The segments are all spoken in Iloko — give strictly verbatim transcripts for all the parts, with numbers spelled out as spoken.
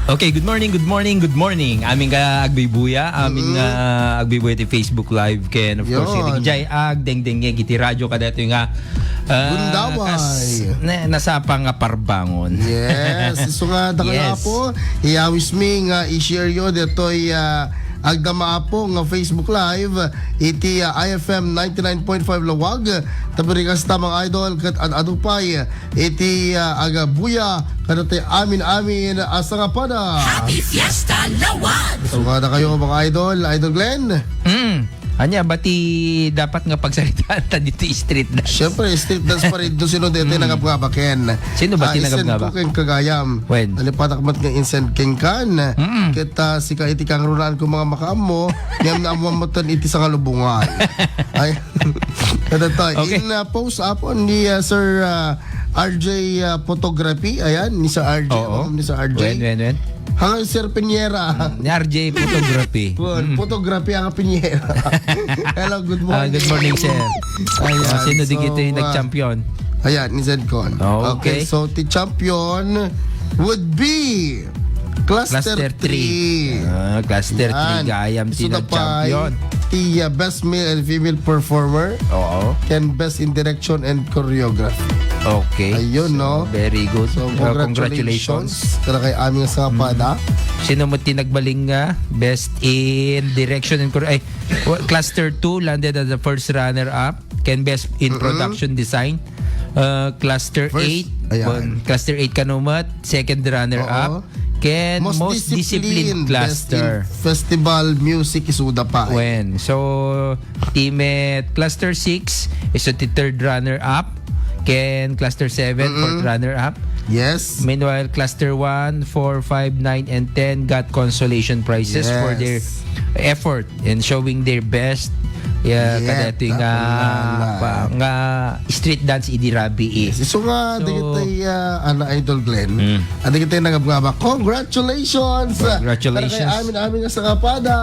Okay, good morning, good morning, good morning. Amin nga agbuybuya, amin nga agbuybuya ti Facebook Live ken, of course, Yon. Iti jay agdengdengngeg iti radyo kadaytoy nga, ah, Gundaway. Kas-, na-, nasapa nga parbangon. Yes, isu nga da kayo, Yes. Apo, iyawismi nga i-share yo ditoy, ah, agdama, Apo, nga Facebook Live iti, ah, I F M ninety-nine point five Lawag. Tapno kasta, mga idol, ket ad-adu pay iti, ah, agbuya kadatoy amin-amin a sangapada. Happy Fiesta, Lawag! So, kada kayo, mga idol, Idol Glenn? Mm. Ania, bati dapat nga pagsaritaan ta dito street dance? Siyempre, street dance pa rin. Doon sino dito nagabgaba, Ken? Sino ba Ah, ti nagabgaba? Ken kagayam. When? Alipatak mat nga insend ken kan. Mm. Ket, ah, sika iti kangrunaan ko mga makaammo, ngem naamuan mo ton iti sangalubungan. Ay. Ito, ito. Okay. In, uh, post upon ni, uh, Sir, uh, R J, uh, Photography. Ayan, ni Sir R J. Oo. Ano ni Sir R J? When, when, when? Hanga Sir Piñera. Ni R J Photography. Well, Mm. photography ang Piñera. Hello, good Ah, morning. Good morning, sir. Ayan, Ah, sino di so, kita yung uh, nag-champion? Ayan, ni Zedcon. Okay. Okay, so the champion would be Cluster Cluster three. three. Ah, cluster three, Yan. Gayam Isuda pay, tinag-champion. Ti, uh, best male and female performer. Oo. Ken best in direction and choreography. Okay. Ayun, So, no? very good. So, Uh, congratulations. congratulations. Kada kay aming sa pada. Sino mo tinagbaling nga? Best in direction and chore-, ay, wa-, cluster two landed as the first runner-up. Ken best in Mm-mm. production design. Uh, cluster First, eight. ayan. Bon, cluster eight kanumat. Second runner-up. Oo. Ken most, Most disciplined, disciplined best cluster. in festival music isuda pa. Wen. So, ti met cluster six, isu ti third runner-up. Ken cluster seven, Mm-mm. fourth runner-up. Yes. Meanwhile, cluster one, four, five, nine, and ten got consolation prizes for their Yes. effort and showing their best. Yeah, Yeah, kadatoy nga, kakulangan. pa, nga street dance idi rabii. Yes, isu nga, So, dagiti, ah, ana, Idol Glenn. Mm. Ah, dagiti nagabgaba. Congratulations! Congratulations. Para kay amin, amin nga sangapada.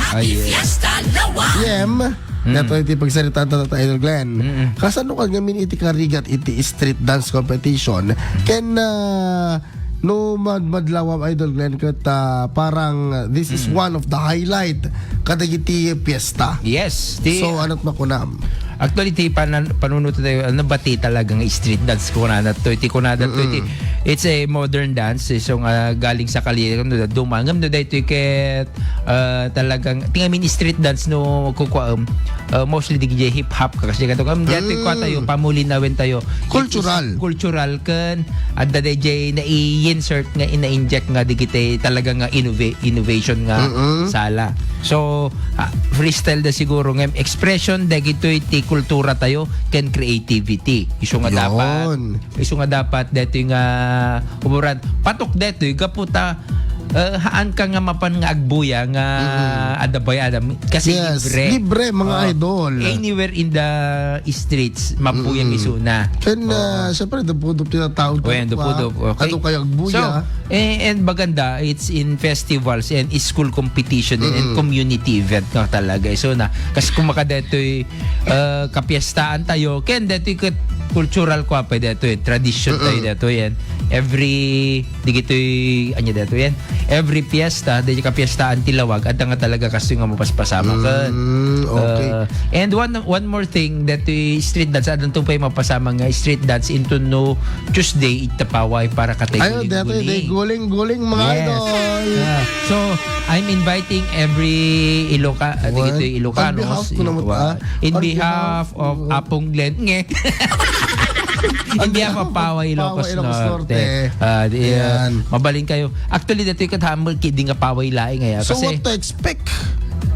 Ay, yes. Fiesta, Lawag! Yem, Mm. nato iti pagsaritaan ta, ta, Idol Glenn. Mm-mm. Kasano ka ngamin iti karigat iti street dance competition? Ken, ah, no mad-, madlawam, Idol Glenn, ket, ah, parang, ah, this is Mm. one of the highlight kadagiti fiesta. Yes, ti So, ano't makunam? Actually, ti panan-, panunutan tayo, ano ba ti talagang street dance kunana to? Iti kunana to, iti, Mm-mm. it's a modern dance. So, nga galing sa kalye, ano, duma. Ngem no, daytoy ket, ah, talagang, ti ngamin street dance no, kukua, um, ah, mostly di jay hip-hop, kasi kato, um, daytoy Mm. kua tayo, pamulinawen tayo. Cultural. It is cultural ken, adda dayjay nai-insert nga, ina-inject nga digiti talaga nga innova-, innovation nga Mm-mm. sala. So, ah, freestyle da siguro nga expression dagitoy ti kultura tayo ken creativity. Isu nga dapat, Yun. isu nga dapat detoy nga uburan. Patok detoy, gapu ta, eh, haan ka nga mapan nga agbuya nga Mm-mm. adda bayad. Kasi Yes, libre. libre, mga Oh, idol. Anywhere in the streets, mapuyang Mm-mm. isuna. Ken, Oh. ah, syempre, the food of tinatawag Well, the food of, okay. Ano kaya agbuya? So, eh, and maganda, it's in festivals and school competition and Mm-mm. community event nga talaga. So na, kas kumakadetoy, uh, kapiestaan tayo, ken detoy ket cultural ko pa detoy, tradition tayo Mm-mm. detoy, and every, digitoy, anya detoy, yan. Every fiesta, di kapiestaan ti Lawag, adda nga talaga kastoy nga mapaspasama ken. Mm, okay. Uh, and one, one more thing, detoy street dance, adda to pay mapasama nga street dance into no Tuesday, ita paway para katay Ayo, detoy, guling-guling. day guling-guling, mga Yes. idol. Ah, so, I'm inviting every Iloca-, ah, What? digitoy Ilocanos, On behalf ko naman, Iloca-, ah. in On behalf behalf of ko. Apong Glenn, nge. In On behalf of behalf of Paway Ilocos Paway Ilocos Norte. Norte. Ah, di, ah, Ayan. mabalin kayo. Actually, dati kat hammer kid nga Paway laing, eh, So, kasi what to expect?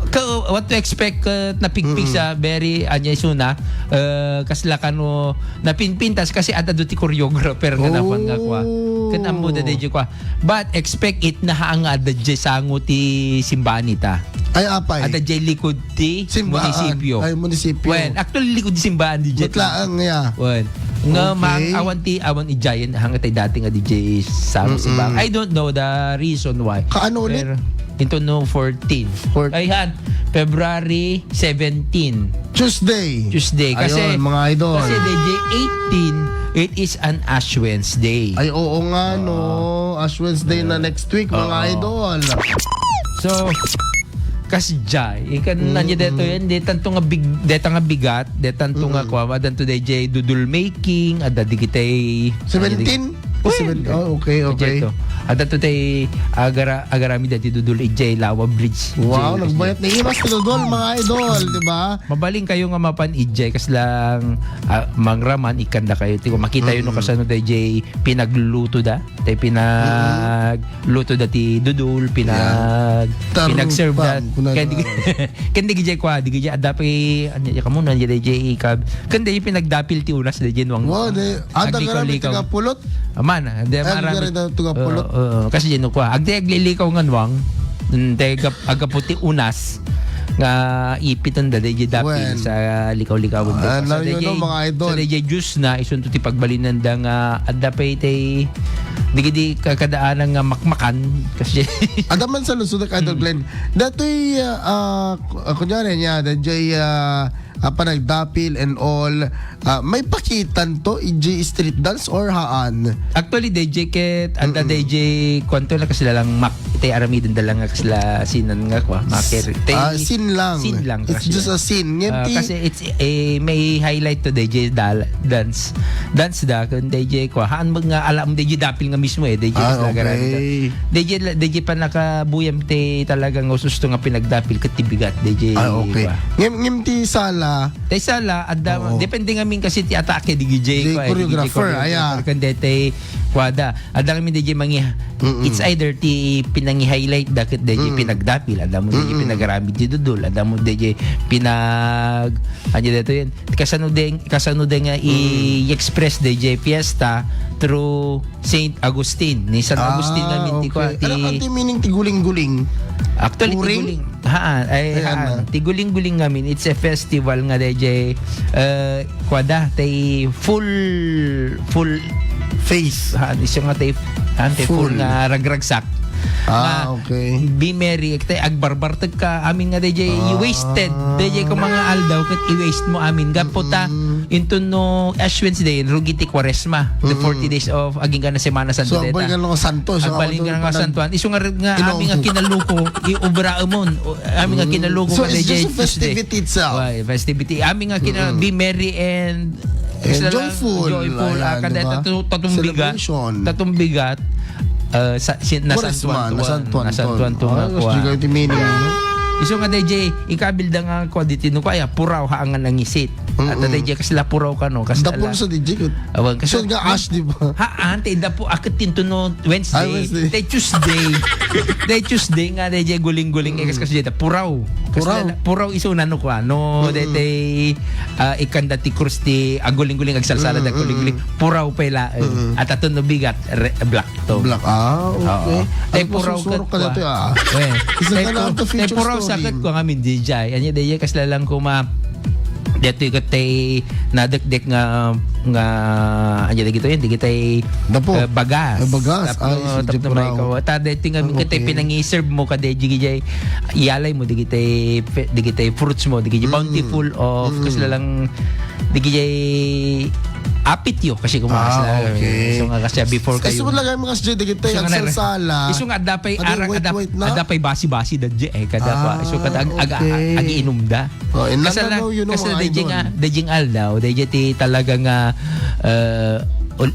Ka-, what to expect, uh, napigpig Mm. sa very, anya, isuna, uh, kasla kano, napinpintas kasi adda do ti choreographer nga Oh. napan nga kwa. Ken ammo da di kwa. But expect it na haan nga adda di sango ti simbaan ita. Ay, apay. Adda di likod ti Simbaan. munisipyo. Ay, munisipyo. Wen, actually, likod ti simbaan di Met laeng, yeah. Wen. Nga Okay. mang awan ti, awan idiayen, hanga tay dati nga di sango Mm-mm. simbaan. I don't know the reason why. Kaano ulit? Pero, into no fourteen. Fourteen. Ay, han, February seventeen. Tuesday. Tuesday. Kasi, Ayun, mga idol. kasi D J eighteen, It is an Ash Wednesday. Ay, oo nga, no. Ash Wednesday na next week, mga idol. So, kasjay, ikan na niya deto yan, detanto nga big, deta nga bigat, detanto nga kuwa, adanto D J doodle making, ada digitay, Seventeen? Well, Seven-, oh, okay, okay. Adda to tay agara-, agarami dati doodle ijay Lawa Bridge. Wow, nagbayat na imas ti doodle, mga idol, di ba? Mabalin kayo nga mapan ijay, kas lang, ah, mangraman, ikanda kayo. Tiko, makita yun, no, kasano dayjay pinagluto da. Tay pinagluto da ti doodle, pinag-, pinag-serve da. Ken di, ken di gijay kwa, di gijay, adda pay, anya, kamu na, dayjay ikab. Ken di pinagdapil ti unas, dayjay nuang. Wow, di, ada nga na may taga pulot? Aman, ah, di, ay, marami. Di, di, di, taga pulot. Oo, oo. Kasi yan, kwa, agdi aglilikaw nga nuang, mm, te gap-, agapu ti unas, nga ipitan da, dayjay dapil sa likaw-likaw. Ah, now you know, mga idol. Sa dayjay juice na, isunto ti pagbalinan da nga, adda pay tay, di, di, kakadaanan nga makmakan, kasi adda man sa lusod, Idol Glenn. Datoy, ah, ah, ku-, ah, kunyari niya, dayjay, ah, ah, panagdapil and all, ah, may pakitan to, ijay street dance or haan? Actually, D J ket, anda D J, kwanto na kasi lang mak-, iti aramiden da lang nga kasla sinan nga kwa, maker. Ah, scene lang. Scene lang. It's just a scene. Ngem ti kasi it's, eh, may highlight to D J dal-, dance. Dance da, kun D J kwa. Haan mo nga alam D J dapil nga mismo eh. D J kasla garang da. D J la-, D J pa nakabuyam ti talagang ususto nga pinagdapil ket ti bigat, D J kwa. Ah, okay. Ngem, ngem ti sala, Tay sala, adda, depende ngamin kasi ti atake, di gijay, di kwa, eh, di gijay choreographer, aya. Choreographer, kundi tay kwada. Adda ngamin di gijay mangi-, it's either ti pinangi-highlight da ket di gijay pinagdapil, adda mo di gijay pinagaramid ti doodle, adda mo di gijay pinag-, anya dito yun. Kasano din, kasano din nga i-, i-express di gijay fiesta through Saint Agustin, ni San Agustin ngamin ti kwa, ti ano ti meaning ti guling-guling? Actually, ti guling, haan, ay, haan. Ti guling-guling ngamin, it's a festival nga dayjay, eh, kwada, tay full, full face. Haan, isu nga tay, haan, tay full nga ragragsak. Ah, okay. Be merry, tay agbarbarteg ka, amin nga dayjay wasted. Dayjay ko mga aldaw, ket i-waste mo amin. Gapu ta, into no Ash Wednesday, rugi ti Kwaresma, the forty days of, aging ka na Semana Santa. So, deta. Agbalin ka na nga santo. So, agbalin ka na nga santo. Isu nga, nga, amin nga kinaluko, i-obra amon. O, amin nga kinaluko nga dayjay Tuesday. So, it's just a festivity itself. Why, festivity. Amin nga kina-, be merry and, and joyful. Joyful. Ayan, ah, kada di ba? Tatum-, tatumbigat. Celebration. Tatumbigat. Eh, sa, si, nasantuan, nasantuan to. Ay, mas di kayo ti meaning, no? Isu nga dayjay, ikabil da nga kwa diti no kwa, ya, puraw ha nga nangisit. At dayjay kasla puraw kano, kasla. Dapol sa dayjay, ket awan, kasi nga ash, di ba? Ha, ante, dapo, aket tinto no Wednesday. Ah, Wednesday. Tay Tuesday. Tay Tuesday nga, dayjay guling-guling, eh, kas-, kasi dayta, puraw. Puraw. Kasla, puraw isu na no kwa, no, daytay, ah, ikanda ti krus ti aguling-guling, agsalsala da guling-guling. Puraw pay laeng. At aton no bigat, re-, black. To. Black. Ah, okay. Oo. Tay puraw ket kwa. Eh, isa ka na ang future story. Tay puraw sa ket kwa ngamin, D J. Anya, dayjay kasla lang kuma. Daytoy ket tay nadekdek nga, nga, anya, dagito yan, dagitay, eh, bagas. Ay, bagas. Tapno, ay, tapno puraw. May ikaw. Ta, daytoy ngamin ket tay pinangi-serve mo ka, dayjay, iyalay mo, dagitay, dagitay fruits mo, dagitay bountiful of, kasla lang, dagijay apityo kasi kung mga sila, okay. So nga kasi before kayo. Isu talaga mga sila dagiti agsalsala. Isu nga adda pay arak, adda pay basi-basi da di, eh, kada pa. Isu kada ag-, ag-, agiinum da. Oh, kasla, kasla dayjay nga, dayjay aldaw, dayjay ti talaga nga, eh,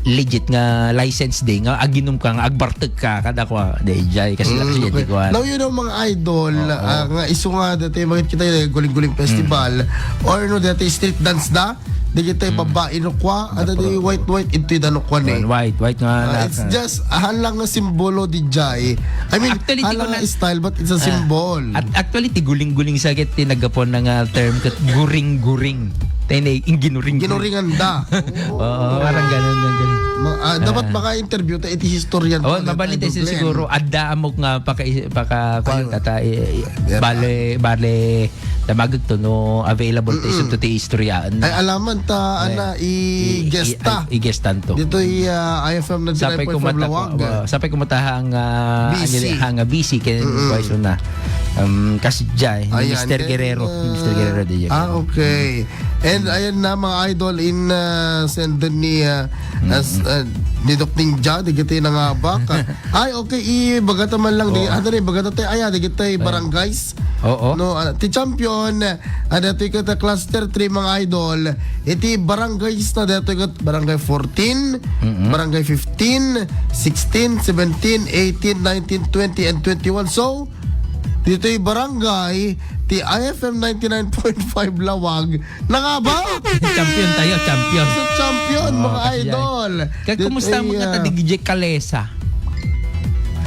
legit nga license day nga aginum ka, nga agbartek ka, kada kwa, dayjay, kasla, kasla dayjay kwa. Now, you know, mga idol, ah, nga isu nga dati, makita kita, guling-guling festival, or no, dati street dance da, dagiti babai no kwa, ada di white, white, iti da no kwa ni. White, white nga. Ah, it's just, ah, lang nga simbolo di jay. I mean, actually, hala nga style, but it's a symbol. At actually, ti guling-guling sa ket, ti nagapon na nga term, ket guring-guring. Tayo na, yung ginuring. Ginuringan da. Oo, parang ganun, ganun. Ma-, ah, dapat maka-interview ta, iti historian. Oh, mabalin tayo siguro, adda amok nga paka-, paka-, kwan, tata, eh, eh, bale, bale, damagag to, no, available to, isu to ti istorya. Ay, alaman ta, ana, i-guest ta. I-guest tanto. Dito i, ah, I F M ninety-nine point five Lawag. Sapay kumataha nga, busy. Nga busy, ken, mm, na. Um, kasdiay, ni Ayan, Mister then, Guerrero. uh, Mister Guerrero, di Ah, okay. And ayan na, mga idol, in, uh, send ni, uh, as, uh, ni Doc Ninja, di kita nangabak. Ay, okay, ibagata man lang, di, Oo. ano ni, bagata tayo, aya, di kita Ayan. barangays. Oo. No, ah, ti champion, ah, datoy ket cluster three, mga idol. Iti barangays na datoy ket barangay fourteen, Mm-mm. barangay fifteen, sixteen, seventeen, eighteen, nineteen, twenty, and twenty-one. So, ditoy barangay, ti I F M ninety-nine point five Lawag, nangabak! Champion tayo, champion. So, champion, Oo, mga kasi idol. Kaya kumusta mo Ditoy, nga ah, tadig Kalesa?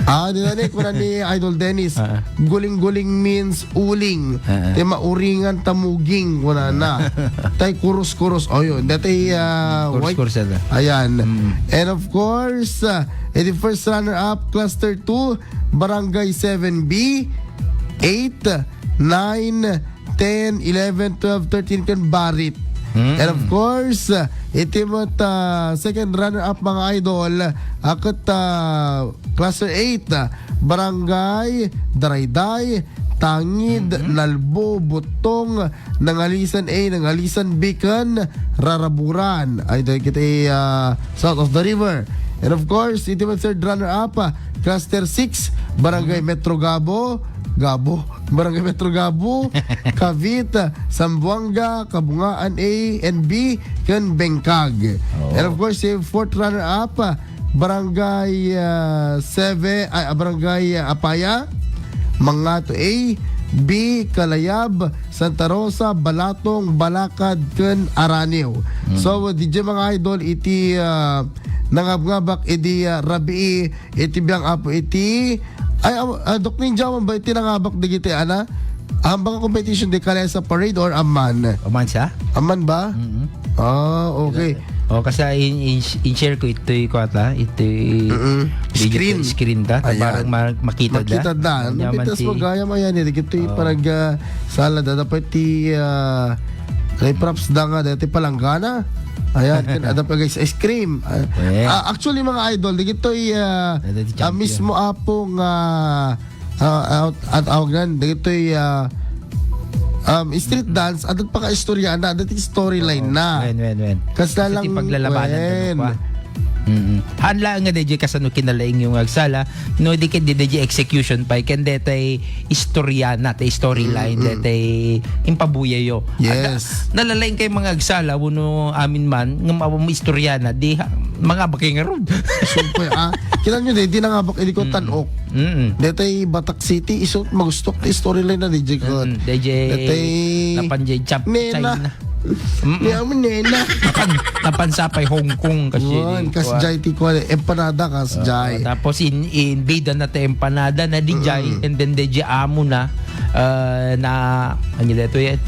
Ah, di na ni, kuna ni Idol Dennis, Ah. guling-guling means uling. Ah. Ti mauringan ta muging, kuna na. Tay kurus-kurus. O, yun. Dati, ah, Kurus-kurus white. ata. Ayan. Mm. And of course, ah, eh, the first runner-up, Cluster two, Barangay seven B, eight, nine, ten, eleven, twelve, thirteen, ken Barit. Mm. And of course, uh, iti met, uh, second runner-up, mga idol, uh, ket, uh, Cluster eight, uh, Barangay Darayday, Tangid, Mm-hmm. Nalbo, Butong, Nangalisan A, Nangalisan B, ken Raraburan. Ay, dahil kita, uh, south of the river. And of course, iti met third runner-up, uh, Cluster six, Barangay Mm-hmm. Metro Gabo, Gabo, Barangay Metro Gabo, Cavite, Zamboanga, Kabungaan A and B, ken Bengkag. Oo. And of course, si fourth runner-up, Barangay, ah, seven, ay, ah, Barangay, ah, Apaya, Mangato A, B, Kalayab, Santa Rosa, Balatong, Balakad, ken Aranio. Mm. So, D J, mga idol, iti, ah, nangabngabak idi, ah, rabii, iti biang apo iti, ay, ah, ah, Doc Ninja, awan ba iti nangabak dagiti, ana? Ambang competition di Kalesa Parade or amman? Amman siya? Amman ba? Mm-mm. Ah, okay. O, kasi in, in, in-share ko ito'y, kuwata, ito'y Mm-mm. Digital Screen. screen ta. Ayan. Parang ma-, makita da. Makita da. Ano Yaman pintas si mo gaya mo yan, eh. Dagito'y Oo. parag, ah, sala da. Dapat ti, ah, may props da nga, dati palanggana. Ayan, ken ada pa, guys, ice cream. Ah, Eh. ah, actually, mga idol, dagito'y, ah, Dati ah, champion. mismo apong, ah, ah, out, at awagan, dagito'y, ah, um, street dance, at pakaistorya na, dati storyline Oo. na. Wen, wen, wen. Kas Kasi lang, ti paglalabanan wen. ka, no, pa? Mm-mm. Haan laeng nga D J kasano kinalaing yung agsala, no, di ket di, di execution pa, ken detay istorya na, tay storyline, Mm-mm. detay impabuyayo. Yes. At na-, nalalaing kay mga agsala, wano amin man, nga mawa mo istorya na, di ha, mga bakay nga rod. Sumpay, ah. Kita nyo, di, di nangabak, idi ko Mm. tanok. Mm. Detay Batak City, iso, magustok ti storyline na, D J ko. Mm, D J Detay Napan J Chap Nena. China. Mm-mm. Ni amin nena. Napan, napan sa pay Hong Kong kasi Wan, di kas kuwan. Jai ti kuwan, empanada kas Oo, Jai. tapos in, in bida na ti empanada na di Jai, Mm-mm. and then di Jai amo na, ah, na, ano dito yan?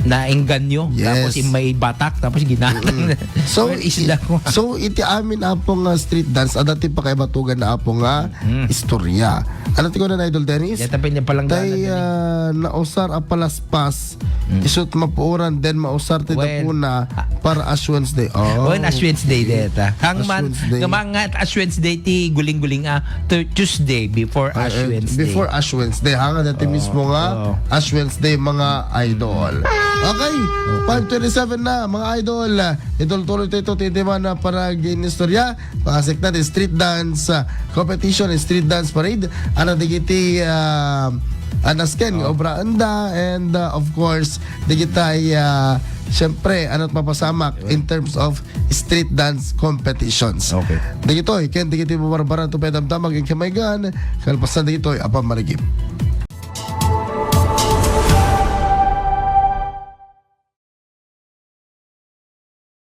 Na engganyo. Yes. Tapos in may batak, tapos ginatang Mm-mm. na. So, Well, isda i-, ko. so, iti amin apo nga street dance, ada ti pakaibatugan na apo nga Mm. istorya. Ano ti kuwan na, Idol Dennis? Yata pa yung palangganan Tay, na ni. ah, nausar a palaspas Mm. Isut mapuoran den mausar ti Wen. dapuna Ah. para Ash Wednesday. Oh, Wen, Ash Wednesday okay. deta. Hang Ash man, Wednesday. Nga mga Ash Wednesday ti guling-guling, ah, Tu-, Tuesday before Ah, Ash eh, Wednesday. before Ash Wednesday. Hanga dati Oo, mismo nga oo. Ash Wednesday, mga idol. Okay, Okay. five twenty-seven na, mga idol. Idol tuloy tayo ito, titiman na para ginistorya. Pasek na di street dance, ah, competition and street dance parade. Ano, dagiti, ah, anasken nga Oh. obraanda, and, ah, of course, dagiti, ah, siyempre, ano't mapasamak in terms of street dance competitions. Okay. Dagitoy, ken dagiti bumarbaran to pedamdamag in kamaygan, kalpasan dagitoy, apa marigip.